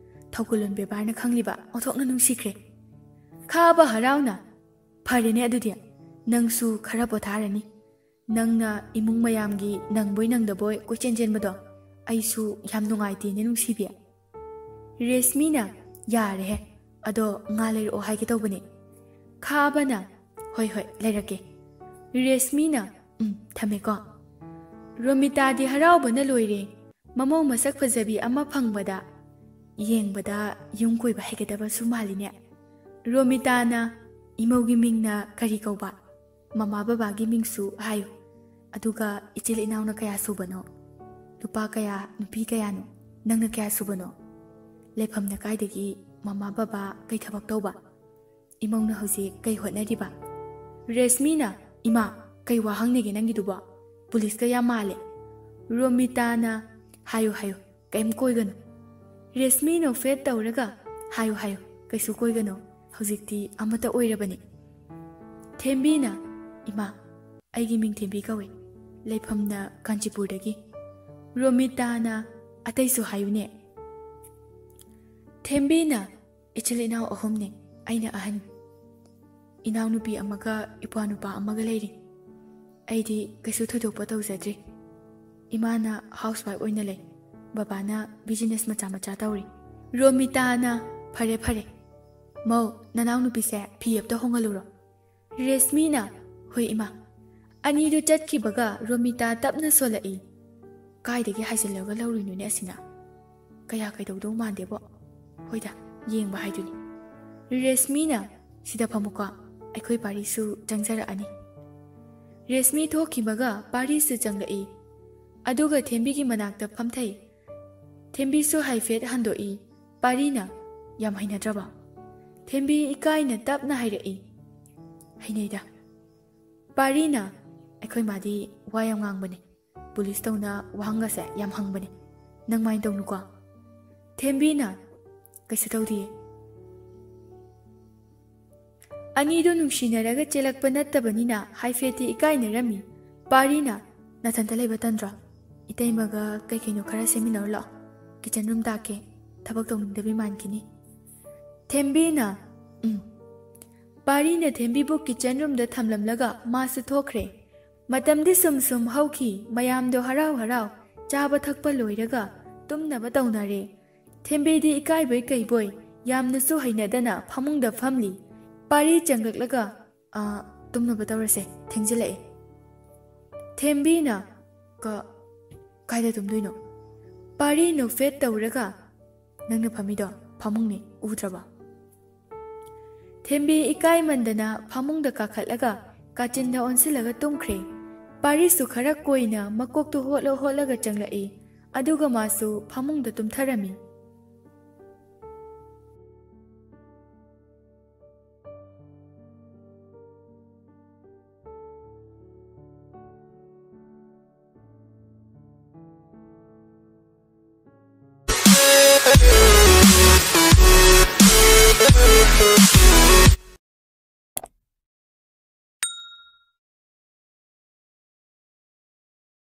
ꯊꯧꯒꯜꯂꯣꯟ ꯕꯦꯕꯥꯔꯅ ꯈꯪꯂꯤꯕ, ꯑꯣꯟꯊꯣꯛꯅ ꯅꯨꯡꯁꯤꯈ꯭ꯔꯦ꯫" ꯈꯥꯕ ꯍꯔꯥꯎꯅ, "ꯐꯔꯦꯅꯦ ꯑꯗꯨꯗꯤ, ꯅꯪꯁꯨ ꯈꯔ ꯄꯣꯊꯥꯔꯅꯤ꯫ ꯅꯪꯅ ꯏꯃꯨꯡ ꯃꯌꯥꯝꯒꯤ ꯅꯪꯕꯣꯏ ꯅꯪꯗꯕꯣꯏ ꯀꯣꯏꯆꯦꯟ ꯆꯦꯟꯕꯗꯣ ꯑꯩꯁꯨ ꯌꯥꯝ ꯅꯨꯡꯉꯥꯏꯇꯦꯅꯦ ꯅꯨꯡꯁꯤꯕꯤ꯫" ꯔꯦꯁꯃꯤꯅ, "ꯌꯥꯔꯦꯍꯦ, ꯑꯗꯣ ꯉꯥ ꯂꯩꯔꯛꯑꯣ ꯍꯥꯏꯒꯦ ꯇꯧꯕꯅꯦ꯫" ꯈꯥꯕꯅ, "ꯍꯣꯏ, ꯍꯣꯏ, ꯂꯩꯔꯛꯀꯦ꯫" ꯔꯦꯁꯃꯤꯅ, "ꯎꯝ, ꯊꯝꯃꯦꯀꯣ꯫" ꯔꯣꯃꯤꯇꯥꯗꯤ ꯍꯔꯥꯎꯕꯅ ꯂꯣꯏꯔꯦ꯫ ꯃꯃꯧ ꯃꯁꯛ ꯐꯖꯕꯤ ꯑꯃ ꯐꯪꯕꯗ ꯌꯦꯡꯕꯗ ꯌꯨꯝ ꯀꯣꯏꯕ ꯍꯩꯒꯗꯕꯁꯨ ꯃꯥꯜꯂꯤꯅꯦ꯫ ꯔꯣꯃꯤꯇꯥꯅ, "ꯏꯃꯧꯒꯤ ꯃꯤꯡꯅ ꯀꯔꯤ ꯀꯧꯕ? ꯃꯃꯥ ꯕꯕꯥꯒꯤ ꯃꯤꯡꯁꯨ ꯍꯥꯏꯌꯨ꯫ ꯑꯗꯨꯒ ꯏꯆꯤꯜ ꯏꯅꯥꯎꯅ ꯀꯌꯥ ꯁꯨꯕꯅꯣ? ꯅꯨꯄꯥ ꯀꯌꯥ, ꯅꯨꯄꯤ ꯀꯌꯥꯅꯣ? ꯅꯪꯅ ꯀꯌꯥ ꯁꯨꯕꯅꯣ? ꯂꯩꯐꯝꯅ ꯀꯥꯏꯗꯒꯤ? ꯃꯃꯥ ꯕꯕꯥ ꯀꯩ ꯊꯕꯛ ꯇꯧꯕ?" "ꯏꯃꯧꯅ ꯍꯧꯖꯤꯛ ꯀꯩ ꯍꯣꯠꯅꯔꯤꯕ?" ꯔꯦꯁꯃꯤꯅ, "ꯏꯃꯥ, ꯀꯩ ꯋꯥꯍꯪꯅꯤꯒꯦ ꯅꯪꯒꯤꯗꯨꯕꯣ? ꯄꯨꯂꯤꯁꯀ ꯌꯥꯝ ꯃꯥꯜꯂꯦ꯫" ꯔꯣꯃꯤꯇꯥꯅ, "ꯍꯥꯏꯌꯨ, ꯍꯥꯏꯌꯨ, ꯀꯩꯝ ꯀꯣꯏꯒꯅꯨ꯫" ꯔꯦꯁꯃꯤ ꯅꯣꯛꯐꯦꯠ ꯇꯧꯔꯒ, "ꯍꯥꯏꯌꯨ, ꯍꯥꯏꯌꯨ, ꯀꯩꯁꯨ ꯀꯣꯏꯒꯅꯨ꯫ ꯍꯧꯖꯤꯛꯇꯤ ꯑꯃꯠꯇ ꯑꯣꯏꯔꯕꯅꯤ꯫" ꯊꯦꯝꯕꯤꯅ, "ꯏꯃꯥ, ꯑꯩꯒꯤ ꯃꯤꯡ ꯊꯦꯝꯕꯤ ꯀꯧꯏ꯫ ꯂꯩꯐꯝꯅ ꯀꯥꯟꯆꯤꯄꯨꯔꯗꯒꯤ꯫" ꯔꯣꯃꯤꯇꯥꯅ, "ꯑꯇꯩꯁꯨ ꯍꯥꯏꯌꯨꯅꯦ꯫" ꯊꯦꯝꯕꯤꯅ, "ꯏꯆꯤꯜ ꯏꯅꯥꯎ ꯑꯍꯨꯝꯅꯦ, ꯑꯩꯅ ꯑꯍꯟ꯫ ꯏꯅꯥꯎꯅꯨꯄꯤ ꯑꯃꯒ ꯏꯄ꯭ꯋꯥꯅꯨꯄꯥ ꯑꯃꯒ ꯂꯩꯔꯤ꯫ ꯑꯩꯗꯤ ꯀꯩꯁꯨ ꯊꯣꯏꯗꯣꯛꯄ ꯇꯧꯖꯗ꯭ꯔꯤ꯫ ꯏꯃꯥꯅ ꯍꯥꯎꯁ ꯋꯥꯏꯐ ꯑꯣꯏꯅ ꯂꯩ꯫ ꯕꯕꯥꯅ ꯕꯤꯖꯤꯅꯦꯁ ꯃꯆꯥ ꯃꯆꯥ ꯇꯧꯔꯤ꯫ ꯔꯣꯃꯤꯇꯥꯅ, "ꯐꯔꯦ, ꯐꯔꯦ꯫ ꯃꯧ, ꯅꯅꯥꯎꯅꯨꯄꯤꯁꯦ ꯐꯤ ꯑꯝꯇ ꯍꯣꯡꯍꯜꯂꯨꯔꯣ꯫" ꯔꯦꯁꯃꯤꯅ, "ꯍꯣꯏ, ꯏꯃꯥ꯫" ꯑꯅꯤꯗꯨ ꯆꯠꯈꯤꯕꯒ ꯔꯣꯃꯤꯇꯥ ꯇꯞꯅ ꯁꯣꯜꯂꯛꯏ꯫ "ꯀꯥꯏꯗꯒꯤ ꯍꯥꯏꯖꯤꯜꯂꯒ ꯂꯧꯔꯨꯏꯅꯣꯅꯦ ꯑꯁꯤꯅ? ꯀꯌꯥ ꯀꯩꯗꯧꯗꯧ ꯃꯥꯟꯗꯦꯕꯣ꯫ ꯍꯣꯏꯗ, ꯌꯦꯡꯕ ꯍꯥꯏꯗꯨꯅꯤ꯫" ꯔꯦꯁꯃꯤꯅ, "ꯁꯤꯗ ꯐꯝꯃꯨꯀꯣ, ꯑꯩꯈꯣꯏ ꯄꯥꯔꯤꯁꯨ ꯆꯪꯖꯔꯛꯑꯅꯤ꯫" ꯔꯦꯁꯃꯤ ꯊꯣꯛꯈꯤꯕꯒ ꯄꯥꯔꯤꯁꯨ ꯆꯪꯂꯛꯏ꯫ ꯑꯗꯨꯒ ꯊꯦꯝꯕꯤꯒꯤ ꯃꯅꯥꯛꯇ ꯐꯝꯊꯩ꯫ ꯊꯦꯝꯕꯤꯁꯨ ꯍꯥꯏꯐꯦꯠ ꯍꯟꯗꯣꯛꯏ꯫ ꯄꯥꯔꯤꯅ, "ꯌꯥꯝ ꯍꯩꯅꯗ꯭ꯔꯕ?" ꯊꯦꯝꯕꯤ ꯏꯀꯥꯏꯅ ꯇꯞꯅ ꯍꯥꯏꯔꯛꯏ꯫ "ꯍꯩꯅꯩꯗ꯫" ꯄꯥꯔꯤꯅ, "ꯑꯩꯈꯣꯏ ꯃꯥꯗꯤ ꯋꯥ ꯌꯥꯝ ꯉꯥꯡꯕꯅꯦ꯫ ꯄꯨꯂꯤꯁ ꯇꯧꯅ ꯋꯥꯍꯪꯒꯁꯦ ꯌꯥꯝ ꯍꯪꯕꯅꯦ꯫ ꯅꯪꯃꯥꯏꯅ ꯇꯧꯅꯨꯀꯣ꯫" ꯊꯦꯝꯕꯤꯅ, "ꯀꯩꯁꯨ ꯇꯧꯗꯤꯌꯦ꯫" ꯑꯅꯤꯗꯨ ꯅꯨꯡꯁꯤꯅꯔꯒ ꯆꯦꯜꯂꯛꯄ ꯅꯠꯇꯕꯅꯤꯅ ꯍꯥꯏꯐꯦꯠꯇꯤ ꯏꯀꯥꯏꯅꯔꯝꯃꯤ꯫ ꯄꯥꯔꯤꯅ, "ꯅꯊꯟꯇ ꯂꯩꯕ ꯇꯟꯗ꯭ꯔꯣ? ꯏꯇꯩꯃꯒ ꯀꯩ ꯀꯩꯅꯣ ꯈꯔ ꯁꯦꯝꯃꯤꯟꯅꯔꯨ ꯂꯥꯛꯑꯣ꯫ ꯀꯤꯆꯟ ꯔꯨꯝ ꯇꯥꯛꯀꯦ꯫ ꯊꯕꯛ ꯇꯧꯅꯤꯡꯗꯕꯤ ꯃꯥꯟꯈꯤꯅꯤ꯫" ꯊꯦꯝꯕꯤꯅ, "ꯎꯝ꯫" ꯄꯥꯔꯤꯅ ꯊꯦꯝꯕꯤꯕꯨ ꯀꯤꯆꯟ ꯔꯨꯝꯗ ꯊꯝꯂꯝꯂꯒ ꯃꯥꯁꯨ ꯊꯣꯛꯈ꯭ꯔꯦ꯫ ꯃꯇꯝꯗꯤ ꯁꯨꯝ ꯁꯨꯝ ꯍꯧꯈꯤ꯫ ꯃꯌꯥꯝꯗꯣ ꯍꯔꯥꯎ ꯍꯔꯥꯎ ꯆꯥꯕ ꯊꯛꯄ ꯂꯣꯏꯔꯒ ꯇꯨꯝꯅꯕ ꯇꯧꯅꯔꯦ꯫ ꯊꯦꯝꯕꯤꯗꯤ ꯏꯀꯥꯏꯕꯣꯏ ꯀꯩꯕꯣꯏ ꯌꯥꯝꯅꯁꯨ ꯍꯩꯅꯗꯅ ꯐꯃꯨꯡꯗ ꯐꯝꯂꯤ꯫ ꯄꯥꯔꯤ ꯆꯪꯂꯛꯂꯒ, "ꯑ, ꯇꯨꯝꯅꯕ ꯇꯧꯔꯁꯦ, ꯊꯦꯡꯖꯤꯜꯂꯛꯑꯦ꯫" ꯊꯦꯝꯕꯤꯅ, "ꯀ-, ꯀꯥꯏꯗ ꯇꯨꯝꯗꯣꯏꯅꯣ?" ꯄꯥꯔꯤ ꯅꯣꯛꯐꯦꯠ ꯇꯧꯔꯒ, "ꯅꯪꯅ ꯐꯝꯃꯤꯗꯣ ꯐꯃꯨꯡꯅꯤ, ꯎꯗ꯭ꯔꯕ?" ꯊꯦꯝꯕꯤ ꯏꯀꯥꯏꯃꯟꯗꯅ ꯐꯃꯨꯡꯗ ꯀꯥꯈꯠꯂꯒ ꯀꯥꯆꯤꯟꯗ ꯑꯣꯟꯁꯤꯜꯂꯒ ꯇꯨꯝꯈ꯭ꯔꯦ꯫ ꯄꯥꯔꯤꯁꯨ ꯈꯔ ꯀꯣꯏꯅ ꯃꯀꯣꯛꯇꯨ ꯍꯣꯠꯂ ꯍꯣꯠꯂꯒ ꯆꯪꯂꯛꯏ꯫ ꯑꯗꯨꯒ ꯃꯥꯁꯨ ꯐꯃꯨꯡꯗ ꯇꯨꯝꯊꯔꯝꯃꯤ꯫